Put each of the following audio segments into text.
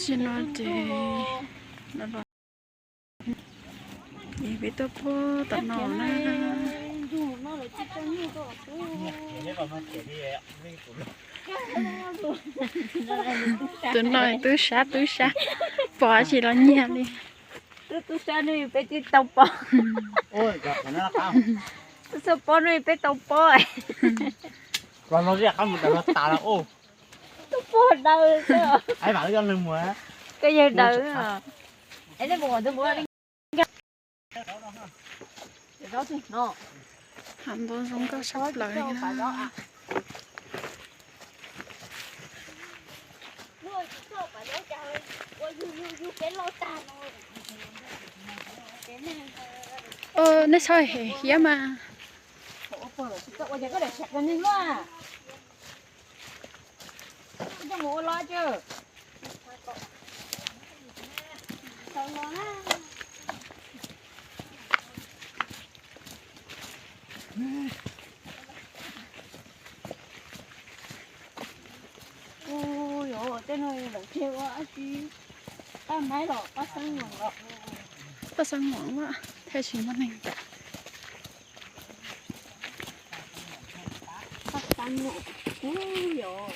Tsis no ces peb tuaj puag tom no na. Tus no tub sab tub sab, pom tsis los nyiag li. Tub sab ne peb tsis tau pom. Tub sab pob ne peb tau pob. Tub pob daws. Koj yawg daws. Hav ntoo zoo nkauj sab plaws li na. Nej txhob hem hiab mas. Ua yog tej no lawv tseg ua dab tsi, paj maib los paj xeeb los, paj xeeb los mas thiaj tsis muaj neeg. Paj xeeb los, ua yog.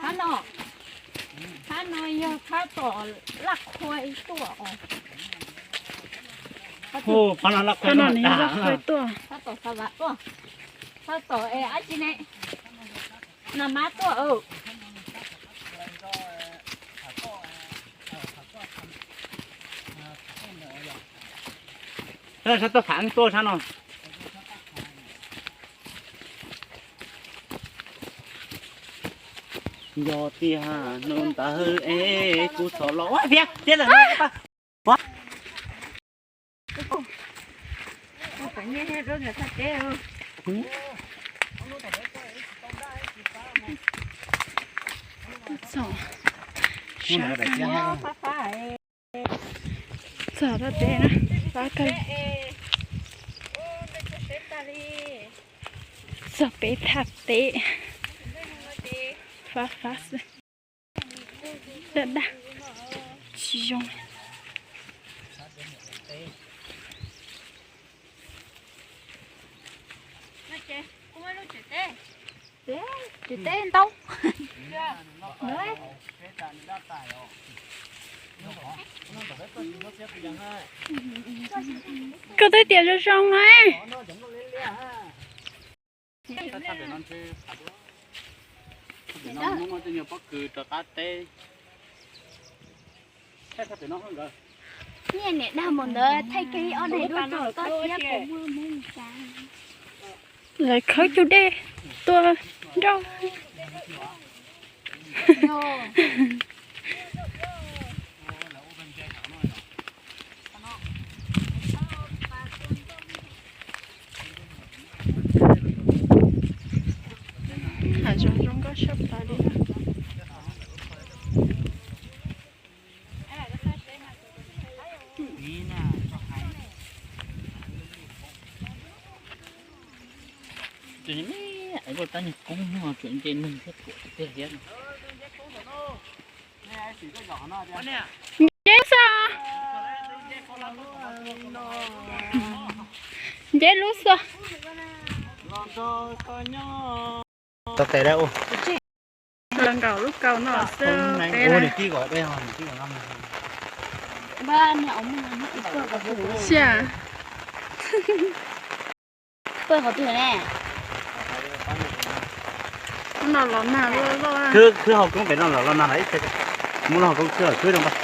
Phab no, phab no yog phab tom Laj Khuai tuaj os. Phab no nws yog Laj Khuai tuaj. Phab tom Xav Vam tuaj. Phab tom es dab tsi ne? Nas Mab tuaj. Sab tuaj Khav Eeb tuaj sab no. Yog tias hnub ntawd es kuv txhob los thiab tiab lawm. Txog, sab kawg, txog rau teb na, fab kawg. Txog peb thaj teb, fab fab xwb. Daj daj, tsis zoo. Tsev teb ntau. Koj twb tias zoo zoo na. Niam dag mus ntawd thaij kiag ib ob daim duab rau koj thiab puas muaj mus cas. Lawv khawb cug dej tuaj nrauj. Hav zoov zoo nkauj tshaj plaws li. Tab niag koob no tseem nce neeg thiab tuam tiag thiab. Nce xwb. Nce lub xwb. Los nkaum lub kaus no xwb peb na. Xia. Hnub no los nag loj loj. Khwb hauv koob pem no los los nag lawm ib txhia. Muab lub hauv koob khwb los khwb zoo npaj.